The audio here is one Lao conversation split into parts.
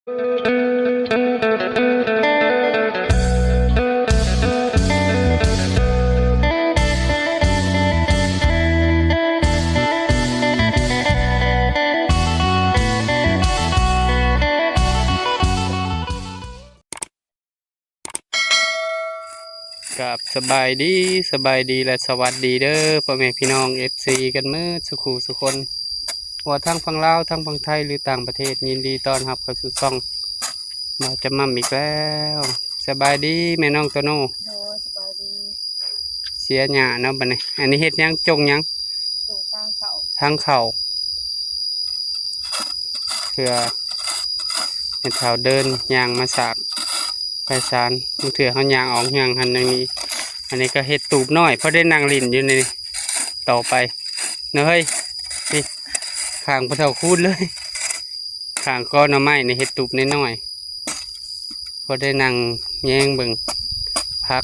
ครับ สบายดี สบายดี และสวัสดีเด้อ พ่อแม่พี่น้อง เอฟซี กันหมดสุขูสุคน ว่าทั้งฝั่งลาว ทั้งฝั่งไทย หรือต่างประเทศ ยินดีต้อนรับเข้าสู่ช่องบ่าวจำม่ำอีกแล้ว สบายดี แม่น้องโตโน่ โดย สบายดี เสียหญ้าเนาะบัดนี้ อันนี้เฮ็ดหยัง จงหยัง จงทางเข้า ทางเข้า เทื่อแม่เฒ่าเดินย่างมาสากไพศาล บางเทื่อเฮาย่างออกย่างหั้นอย่างนี้ อันนี้ก็เฮ็ดตูบน้อย พอได้นั่งหลิ้นอยู่นี่ต่อไปเนาะเฮ้ย นี่ ข้างพ่อเฒ่าคูณเลย ข้างกอหน่อไม้นี่เฮ็ดตูบน้อยๆ พอได้นั่งแยงเบิ่งผัก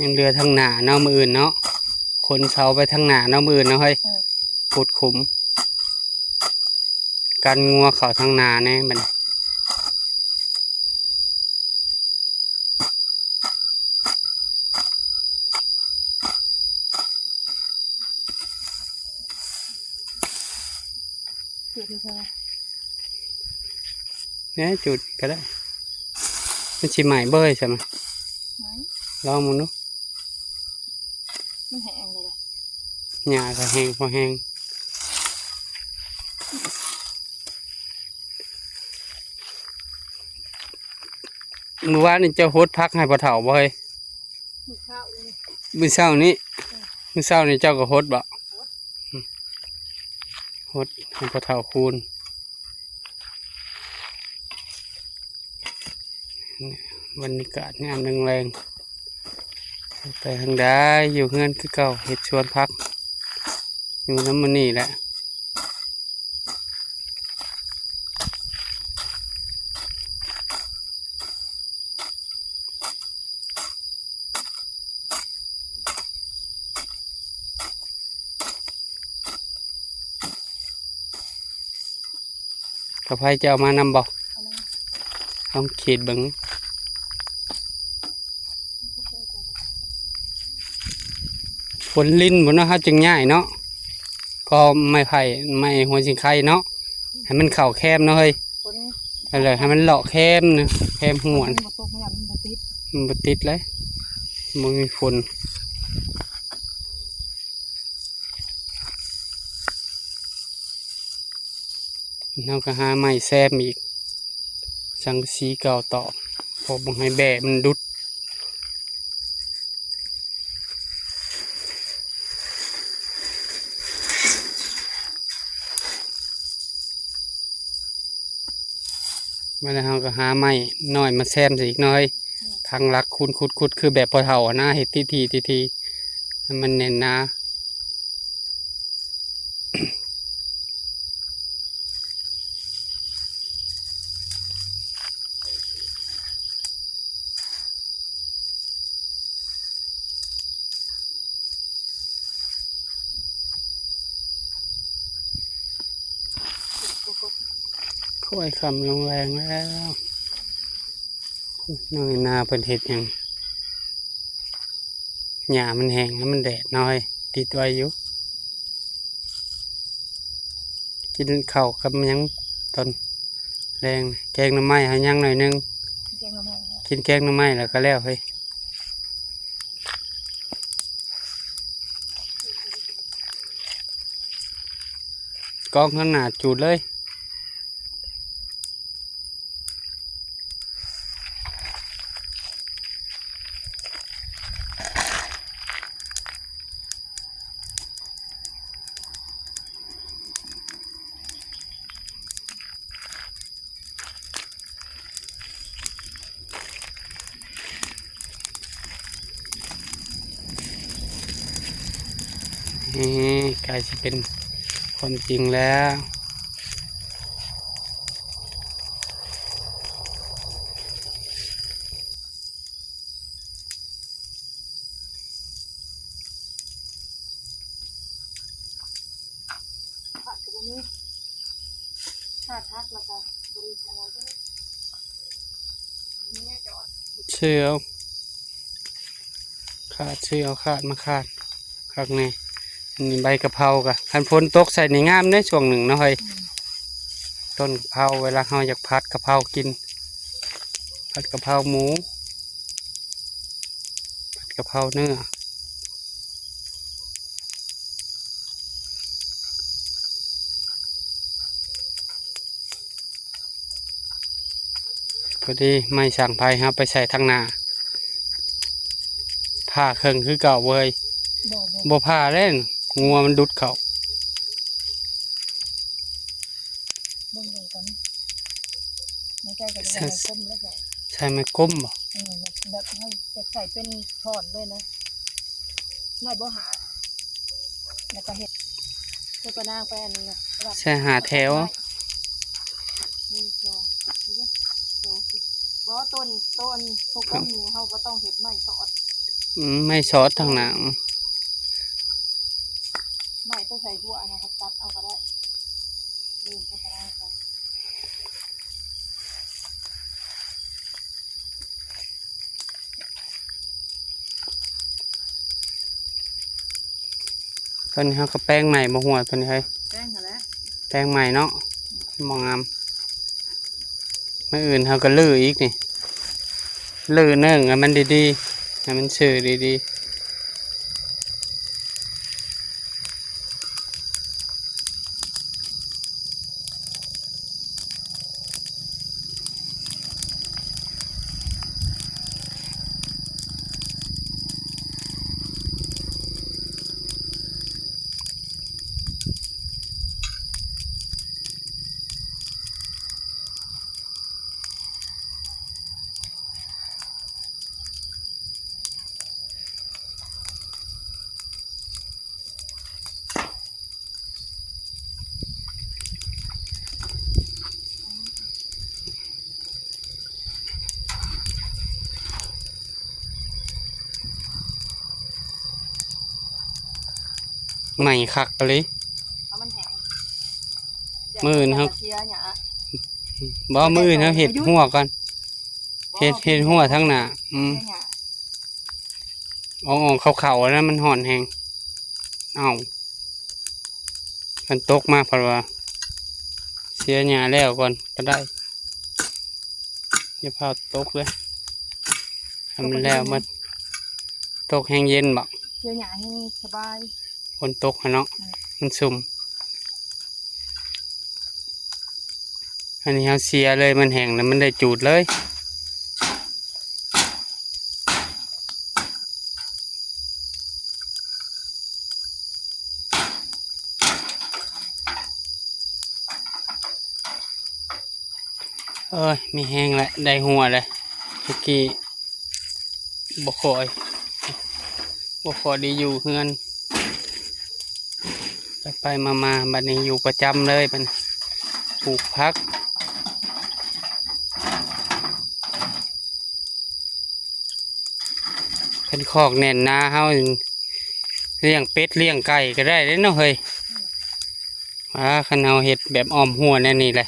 ยังเหลือทางหน้าเนาะ มื้ออื่นเนาะ ขนเสาไปทางหน้าเนาะ มื้ออื่นเนาะเฮ้ย เออ ขุดขุม กันงัวเข้าทางหน้าแน่บัดนี้ จุดอยู่ไสวะ แหน่ จุดก็ได้ มันสิไหม้บ่เฮ้ย ใช่ไหม ไหม้ ลองมึงดู มันแห้งเลย หญ้าก็แห้ง พอแห้ง มื้อวานนี่เจ้าหดผักให้พ่อเฒ่าบ่เฮ้ย มื้อเช้านี้ มื้อเช้านี้ เออ มื้อเช้านี้เจ้าก็หดบ่ หด หดให้พ่อเฒ่าคูณ บรรยากาศยามแลงๆ ไปทางใด อยู่เฮือนคือเก่า เฮ็ดสวนผัก อยู่นำมื้อนี้แหละ กะไผจะเอามานำบ่ เอามา ลองขีดเบิ่ง ฝนรินพุ้นเนาะ เฮาจึงย้ายเนาะ ก็ไม้ไผ่ ไม้หัวสิงไคเนาะ ให้มันเข้าแคมเนาะเฮ้ย ฝน นั่นแหละ ให้มันเลาะแคมนะ แคมห้วย ฝนบ่ตก มันบ่ติด มันบ่ติดเลย บ่มีฝน เฮาก็หาไม้แซมอีก สังกะสีเก่าตอก เพราะบ่ให้แบ้มันดุด มาแล้วเฮาก็หาไม้น้อยมาแซมใส่อีกหน่อย ทางหลักขุดๆๆ คือแบบพ่อเฒ่าหั้นนะ เฮ็ดทีๆๆ ให้มันแน่นหนา ค่อยค่ำลงแลงแล้ว น้องนาเพิ่นเฮ็ดหยัง หญ้ามันแห้ง มันแดดน้อย ติดไว้อยู่ กินข้าวกับหยังตอนแลง แกงหน่อไม้หายังหน่อยหนึ่ง แกงหน่อไม้ กินแกงหน่อไม้แล้วก็แล้วเฮ้ย กองข้างหน้าจูดเลย นี่ใกล้สิเป็นความจริงแล้ว เ ຄັກ ແລ້ວກໍບໍລິ ອັນນັ້ນເດີ ເຊື່ອ ຂາດ ເຊື່ອ ຂາດມາຂາດ ຄັກແນ່. ອັນນີ້ໃບກະເພົາກະ ຄັນຝົນຕົກໃສ່ນີ້ງາມເດ້ ຊ່ວງໜຶ່ງເນາະເຮີ້ຍ. ອືມ ຕົ້ນກະເພົາ ເວລາເຮົາຢາກຜັດກະເພົາກິນ ຜັດກະເພົາໝູ ຜັດກະເພົາເນື້ອ. ພໍດີໄມ້ສ້າງໄຟເຮົາໄປໃສ່ທາງໜ້າ ຜ່າເຄິ່ງຄືເກົ່າເວີຍ. ບໍ່ ບໍ່ ບໍ່ຜ່າແລ້ວ ງົວມັນດຸດເຂົ້າ. ເບິ່ງເບິ່ງກ່ອນ ໃນໃຈກໍຢາກໄດ້ໄມ້ກົມແລ້ວເຈົ້າ. ໃສ່ໄມ້ກົມບໍ່? ເອີ ແບບເຮົາຢາກໃສ່ເປັນທ່ອນເລີຍນະ ໄດ້ບໍ່ຫາ ແລ້ວກໍເຮັດ ຄືປານາງໄປອັນນີ້ນະ ໃສ່ຫ້າແຖວ ໜຶ່ງ ສອງ ສາມ ສີ່ ຫ້າ ຫົກ ເຈັດ ແປດ ເກົ້າ ສິບ ບໍ່ ຕົ້ນ ຕົ້ນ ໂຕກົມນີ້ເຮົາບໍ່ຕ້ອງເຮັດໄມ້ສອດ. ອືມ ໄມ້ສອດທາງໜ້າ ໄມ້ໂຕໃສ່ຫົວນະ ເຮົາຕັດເອົາກໍໄດ້ ເດີນໄປກໍໄດ້. ຕອນນີ້ເຮົາກໍແປງໃໝ່ບໍ່ຫົວ ຕອນນີ້ເຮີ້ຍ ແປງຫັ້ນແຫຼະ ແປງໃໝ່ເນາະ ບໍ່ງາມ. ມື້ອື່ນເຮົາກໍຮື້ອີກນີ້ ຮື້ເໜິ້ງໃຫ້ມັນດີໆ ໃຫ້ມັນຊື່ດີໆ. ໃໝ່ຄັກອີ່ຫຼີ ເອົາມັນແຫ້ງ ມື້ອື່ນເຮົາ ເສຍຫຍ້າ ບໍ່ ມື້ອື່ນເຮົາເຮັດຫົວກ່ອນ ເຮັດ ເຮັດຫົວທາງໜ້າ. ອືມ ເສຍຫຍ້າ ອອກໆ ຂາວໆ ອັນນັ້ນມັນຮ້ອນແຮງ. ເອົ້າ ຄັນຕົກມາພັດວ່າເສຍຫຍ້າແລ້ວກ່ອນກໍໄດ້ ຢ່າຟ້າວຕົກເລີຍ ໃຫ້ມັນແລ້ວໝົດ. ຕົກແຮງເຢັນບໍ? ເສຍຫຍ້າແຮງສະບາຍ ຝົນຕົກຫັ້ນເນາະ ອືມ ມັນຊຸ່ມ. ອັນນີ້ເຮົາເສຍເລີຍ ມັນແຫ້ງແລ້ວມັນໄດ້ຈູດເລີຍ. ໂອ້ຍ ມີແຮງແລ້ວ ໄດ້ຫົວແລ້ວ ຕະກີ້ ບໍ່ຄ່ອຍ ບໍ່ຄ່ອຍໄດ້ຢູ່ເຮືອນ ໄປໆ ມາໆ ບັດນີ້ຢູ່ປະຈຳເລີຍ ບັດນີ້ປູກຜັກ. ຄັນຄອກແໜ້ນໜາ ເຮົາລ້ຽງເປັດລ້ຽງໄກ່ກໍໄດ້ເດ້ເນາະເຮີ້ຍ. ອືມ ອ່າ ຄັນເຮົາເຮັດແບບອ້ອມຮົ້ວແນວນີ້ແຫຼະ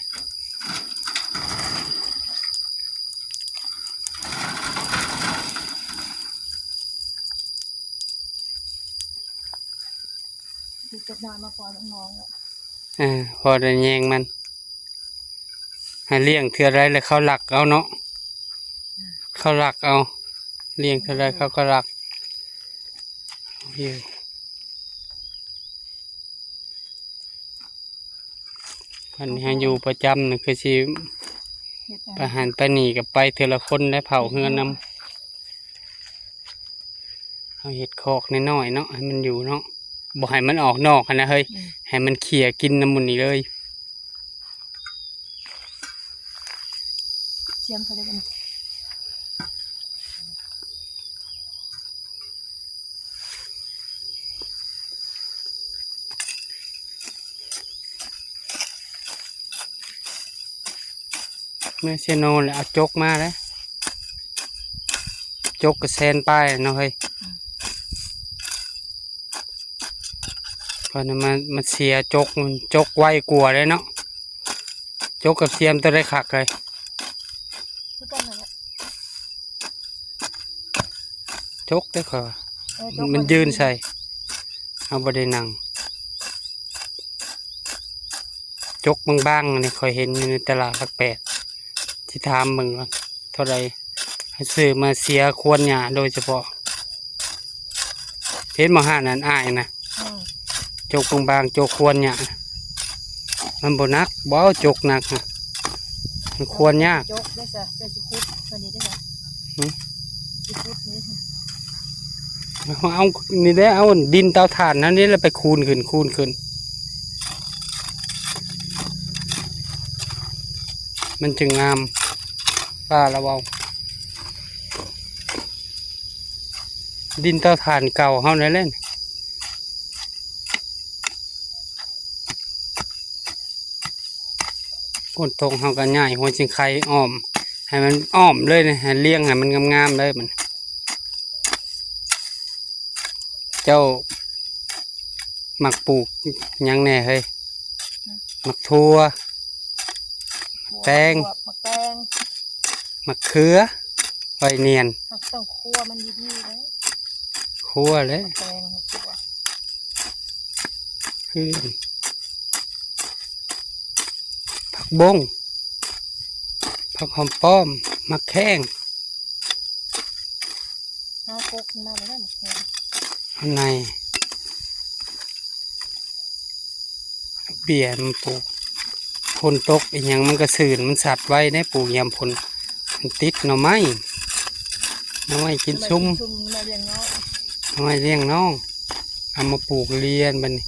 ເກັບນ້ອຍມາປ່ອຍນ້ອງໆ ເອີ ພໍໄດ້ແຍງມັນ. ໃຫ້ລ້ຽງເທື່ອໃດແລ້ວເຂົາລັກເອົາເນາະ ເຂົາລັກເອົາ ລ້ຽງເທື່ອໃດເຂົາກໍລັກຢູ່. ຄັນໃຫ້ຢູ່ປະຈຳນີ້ຄືຊິ ເຮັດ ໄປຫັ້ນໄປນີ້ກໍໄປເທື່ອລະຄົນໄດ້ ເຝົ້າເຮືອນນຳ. ເຮົາເຮັດຄອກນ້ອຍໆ ເນາະ ໃຫ້ມັນຢູ່ເນາະ ບໍ່ໃຫ້ມັນອອກນອກຫັ້ນນະເຮີ້ຍ ອືມ ໃຫ້ມັນເຄຍກິນນຳໝູ່ນີ້ເລີຍ. ສຽມເຂົາໄດ້ບໍ່ນີ້? ເມືອເຊໂນແລ້ວເອົາຈົກມາເດ້ ຈົກກໍແສນປາຍເນາະເຮີ້ຍ. ເພິ່ນມາ ມາເສຍຈົກ ຈົກໄວກວ່າເດ້ເນາະ. ຈົກກັບສຽມໂຕໃດຄັກເລີຍ? ຄືກັນນັ້ນແຫຼະ ຈົກເດ້ຂ້ອຍວ່າ ເອີ ຈົກ ມັນຢືນໃສ່ ເຮົາບໍ່ໄດ້ນັ່ງ. ຈົກບາງໆ ອັນນີ້ຂ້ອຍເຫັນຢູ່ໃນຕະຫຼາດຫຼັກແປດ ຊິຖາມເບິ່ງວ່າເທົ່າໃດ ໃຫ້ຊື້ມາເສຍຄວນຫຍ້າໂດຍສະເພາະ. ເຫັນບໍ່ຮ້ານອັນອ້າຍນະ ອືມ ຈົກບາງໆ ຈົກຄວນຫຍ້າ ມັນບໍ່ໜັກ ບໍ່ເອົາຈົກໜັກນະ ມັນຄວນຍາກ. ຈົກເດ້ຊະ ເຈົ້າຊິຂຸດຕົວນີ້ເດ້ຊະ ຫຶ ຊິຂຸດນີ້ຊະ ເອົານີ້ແຫຼະ ເອົາດິນເຕົາຖ່ານນັ້ນນີ້ແຫຼະ ໄປຄູນຂຶ້ນ ຄູນຂຶ້ນ ມັນຈຶ່ງງາມ ປ້າລະເວົ້າ. ດິນເຕົາຖ່ານເກົ່າເຮົານັ້ນແຫຼະ ຝົນຕົກເຮົາກໍຍ້າຍຫົວຊິງໄຄອ້ອມ ໃຫ້ມັນອ້ອມເລີຍນະ ໃຫ້ລຽງໃຫ້ມັນງາມໆເລີຍມັນ. ເຈົ້າມັກປູກຫຍັງແດ່ເຮີ້ຍ? ໝາກຖົ່ວ ແຕງ ໝາກແຕງ ໝາກເຂືອ ໄວ້ນຽນ ເຮົາຕ້ອງຂົ້ວມັນດີໆເດີ ຂົ້ວແຫຼະ ໝາກແຕງ ຂົ້ວ ຄືຜັກບົ້ງ ຜັກຫອມປ້ອມ ໝາກແຂ້ງ ຫາກົກມາແລ້ວໝາກແຂ້ງ ອັນໃນ ເບ້ຍມັນປູກ ຝົນຕົກອີ່ຫຍັງມັນກະຊື່ນ ມັນສັດໄວເດ້ ປູກຍາມຝົນ ມັນຕິດໜໍ່ໄມ້ ໜໍ່ໄມ້ກິນຊຸມ ໜໍ່ໄມ້ກິນຊຸມ ໜໍ່ໄມ້ລ້ຽງນ້ອງ ໜໍ່ໄມ້ລ້ຽງນ້ອງ ເອົາມາປູກລຽນບັດນີ້.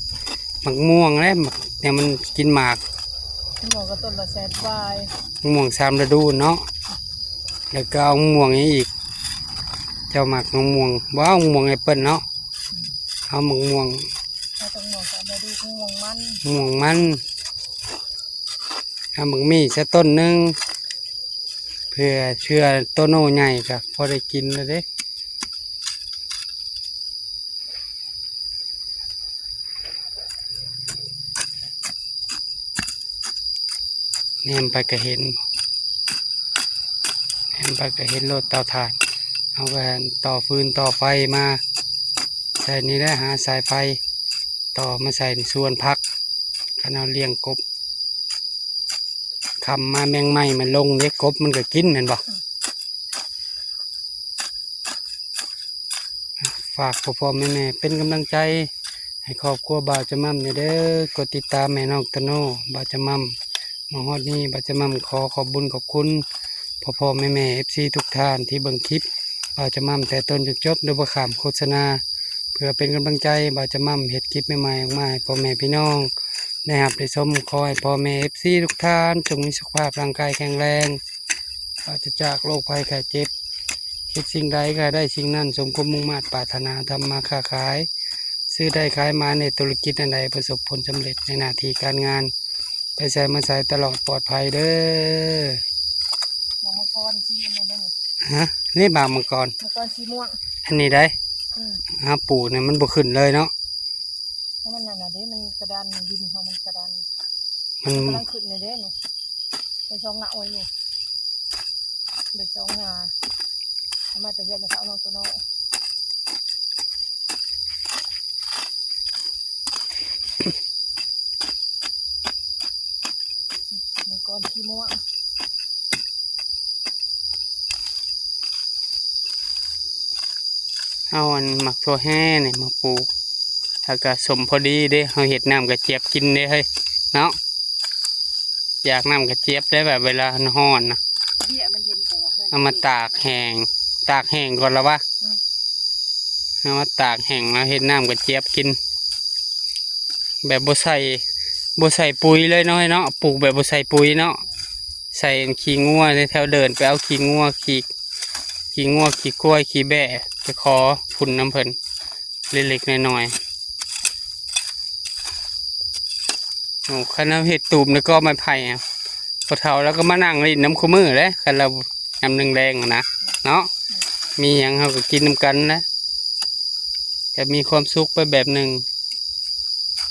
ໝາກມ່ວງແຫຼະ ໝາກ ແນວມັນກິນໝາກ ໝາກມ່ວງກໍຕົ້ນລະແສນປາຍ ໝາກມ່ວງສາມລະດູເນາະ ແລ້ວກໍເອົາໝາກມ່ວງຫຍັງອີກ? ເຈົ້າມັກໝາກມ່ວງບໍ່? ເອົາໝາກມ່ວງແອັບເປິ້ນເນາະ ເອົາໝາກມ່ວງ ເອົາໝາກມ່ວງສາມລະດູ ໝາກມ່ວງມັນ ໝາກມ່ວງມັນ ເອົາໝາກມີ້ໃສ່ຕົ້ນໜຶ່ງ ເພື່ອເຊື້ອໂຕໂນໃຫຍ່ກໍພໍໄດ້ກິນແລ້ວເດ້. ແນມໄປກະເຫັນ ແນມໄປກະເຫັນໂລດເຕົາຖ່ານ ເຮົາກະຕໍ່ຟືນຕໍ່ໄຟມາໃສ່ນີ້ແຫຼະ ຫາສາຍໄຟຕໍ່ມາໃສ່ໃນສວນຜັກ ຄັນເຮົາລ້ຽງກົບ ຄ່ຳມາແມງໄມ້ມັນລົງເດ້ ກົບມັນກໍກິນແມ່ນບໍ່? ຝາກພໍ່ໆແມ່ໆເປັນກຳລັງໃຈໃຫ້ຄອບຄົວບ່າວຈະໝ່ຳແດ່ເດີ ກົດຕິດຕາມໃຫ້ນ້ອງໂຕໂນ ບ່າວຈະໝ່ຳ ມາຮອດນີ້ບ່າວຈະໝ່ຳຂໍຂອບບຸນຂອບຄຸນພໍ່ໆແມ່ໆ ເອັຟຊີ ທຸກທ່ານທີ່ເບິ່ງຄລິບບ່າວຈະໝ່ຳແຕ່ຕົ້ນຈົນຈົບໂດຍບໍ່ຂ້າມໂຄສະນາ ເພື່ອເປັນກຳລັງໃຈບ່າວຈະໝ່ຳເຮັດຄລິບໃໝ່ໆອອກມາໃຫ້ພໍ່ແມ່ພີ່ນ້ອງ ໄດ້ຮັບໄດ້ຊົມ. ຂໍໃຫ້ພໍ່ແມ່ເອັຟຊີທຸກທ່ານຈົ່ງມີສຸຂະພາບຮ່າງກາຍແຂງແຮງ ປາສະຈາກໂລກໄພໄຂ້ເຈັບ ຄິດສິ່ງໃດກໍໃຫ້ໄດ້ສິ່ງນັ້ນ ສົມຄວາມມຸ່ງມາດປາດຖະໜາ ທຳມາຄ້າຂາຍ ຊື້ໄດ້ຂາຍມານ ເຮັດທຸລະກິດອັນໃດປະສົບຜົນສຳເລັດໃນໜ້າທີ່ການງານ ໄປໃສມາໃສຕະຫຼອດປອດໄພເດີ. ໝາກມັງກອນສີອັນນີ້ເດ້ນີ້ ຮະ? ນີ້ໝາກມັງກອນ ມັງກອນສີມ່ວງ ອັນນີ້ໃດ໋ ອືມ ຫາປູກນີ້ມັນບໍ່ຂຶ້ນເລີຍເນາະ. ເພາະມັນນັ້ນນະເດ້ ມັນກະດານ ດິນເຮົາມັນກະດານ ມັນກຳລັງຂຶ້ນນີ້ເດ້ນີ້ ໄດ້ສອງງາໂອຍນີ້ ໄດ້ສອງງາ ເອົາມາແຕ່ເຮືອນແມ່ເຖົ້ານ້ອງໂຕໂນ ມັງກອນສີມ່ວງ. ເອົາອັນໝາກຖົ່ວແຮ່ນີ້ມາປູກ ແລ້ວກະສົ້ມພໍດີເດ້ ເຮົາເຮັດນ້ຳກະຈຽບກິນເດ້ເຮີ້ຍ ເນາະ ຢາກນ້ຳກະຈຽບໄດ້ ແບບເວລາຮ້ອນນະ ເບ້ຍມັນເຫັນແຕ່ວ່າເຮືອນ ເອົາມາຕາກແຫ້ງ ຕາກແຫ້ງກ່ອນລະວະ ອືມ ເອົາມາຕາກແຫ້ງ ແລ້ວເຮັດນ້ຳກະຈຽບກິນ ແບບບໍ່ໃສ່ ບໍ່ໃສ່ປຸ໋ຍເລີຍເນາະ ເນາະ ປູກແບບບໍ່ໃສ່ປຸ໋ຍເນາະ ໃສ່ຂີ້ງົວ ແຖວເດີ່ນໄປເອົາຂີ້ງົວ ຂີ້ ຂີ້ງົວ ຂີ້ຄວາຍ ຂີ້ແບ້ ໄປຂໍຝຸ່ນນຳເພິ່ນເລັກໆນ້ອຍໆ. ໂອ້ ຄັນເຮົາເຮັດຕູບໃນກໍໄມ້ໄຜ່ ພໍ່ເຖົ້າລາວກໍມານັ່ງຫຼິ້ນນຳຄູ່ມື້ແຫຼະ ຄັນລາວຍາມແລງໆນະ ເນາະ ມີຫຍັງເຮົາກໍກິນນຳກັນແຫຼະ ກໍມີຄວາມສຸກໄປແບບໜຶ່ງ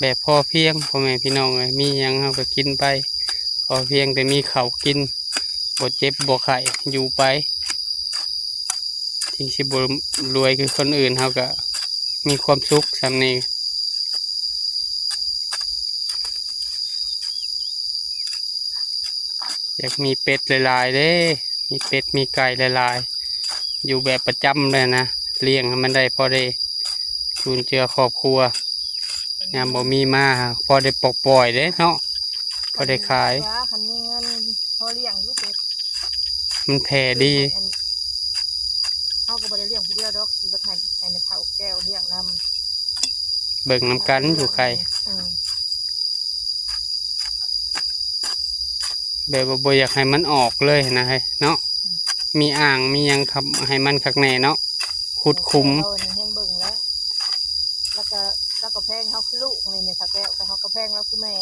ແບບພໍພຽງ ພໍ່ແມ່ພີ່ນ້ອງເອີຍ ມີຫຍັງເຮົາກໍກິນໄປ ຂ ພໍພຽງແຕ່ມີເຂົ້າກິນ ບໍ່ເຈັບບໍ່ໄຂ້ ຢູ່ໄປ. ເຖິງຊິບໍ່ລວຍຄືຄົນອື່ນ ເຮົາກະມີຄວາມສຸກສ່ຳນີ້. ຢາກມີເປັດຫຼາຍໆເດ້ ມີເປັດມີໄກ່ຫຼາຍໆ ຢູ່ແບບປະຈຳເລີຍນະ ລ້ຽງໃຫ້ມັນໄດ້ພໍໄດ້ຈຸນເຈືອຄອບຄົວ ຍາມບໍ່ມີມາພໍໄດ້ປົດປ່ອຍເດ້ເນາະ ພໍໄດ້ຂາຍ. ຄັນມີເງິນພໍລ້ຽງຢູ່ເປັດ ມັນແຜ່ດີ. ເຮົາກໍບໍ່ໄດ້ລ້ຽງຜູ້ດຽວດອກ ຊິເບິ່ງໃຫ້ ໃຫ້ແມ່ເຖົ້າແກ້ວລ້ຽງນຳ ເບິ່ງນຳກັນຢູ່ໄຄ ເອີ ແບບວ່າບໍ່ຢາກໃຫ້ມັນອອກເລີຍນະເນາະ ມີອ່າງມີຫຍັງທຳໃຫ້ມັນຄັກແນ່ເນາະ ຂຸດຂຸມ. ເຮົານີ້ແຮງເບິ່ງແລ້ວ ແລ້ວກໍ ແລ້ວກໍແພງເຮົາຄືລູກນີ້ ແມ່ເຖົ້າແກ້ວ ແຕ່ເຮົາກໍແພງລາວຄືແມ່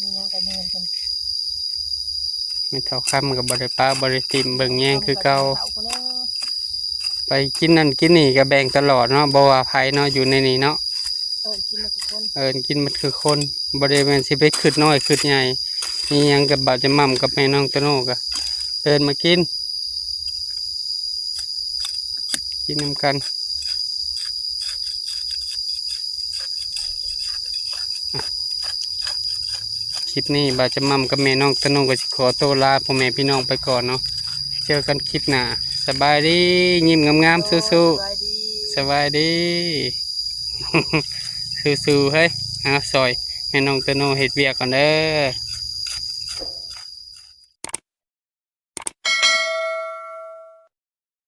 ມີຫຍັງກໍເງິນເພິ່ນ ແມ່ເຖົ້າຄຳກໍບໍ່ໄດ້ປະບໍ່ໄດ້ຖິ້ມ ເບິ່ງແຍງຄືເກົ່າ. ໄປກິນນັ້ນກິນນີ້ກໍແບ່ງຕະຫຼອດເນາະ ບໍ່ວ່າໃຜເນາະ ຢູ່ໃນນີ້ເນາະ ເອີ້ນກິນໝົດທຸກຄົນ ເອີ້ນກິນໝົດຄືຄົນ ບໍ່ໄດ້ແມ່ນຊິໄປຄິດນ້ອຍຄິດໃຫຍ່. ມີຫຍັງກັບບ່າວຈະໝ່ຳກັບແມ່ນ້ອງໂຕໂນ່ກໍເອີ້ນມາກິນ ກິນນຳກັນ. ຄລິບນີ້ບ່າວຈະໝ່ຳກັບແມ່ນ້ອງໂຕໂນ່ກໍຊິຂໍໂຕລາພໍ່ແມ່ພີ່ນ້ອງໄປກ່ອນເນາະ ເຈີກັນຄລິບໜ້າ. ສະບາຍດີ ຍິ້ມງາມໆ ສູ້ໆ ສະບາຍດີ ສະບາຍດີ ສູ້ໆ ເຮີ້ຍ. ເອົາ ຊ່ອຍແມ່ນ້ອງໂຕໂນ່ເຮັດວຽກກ່ອນເດີ.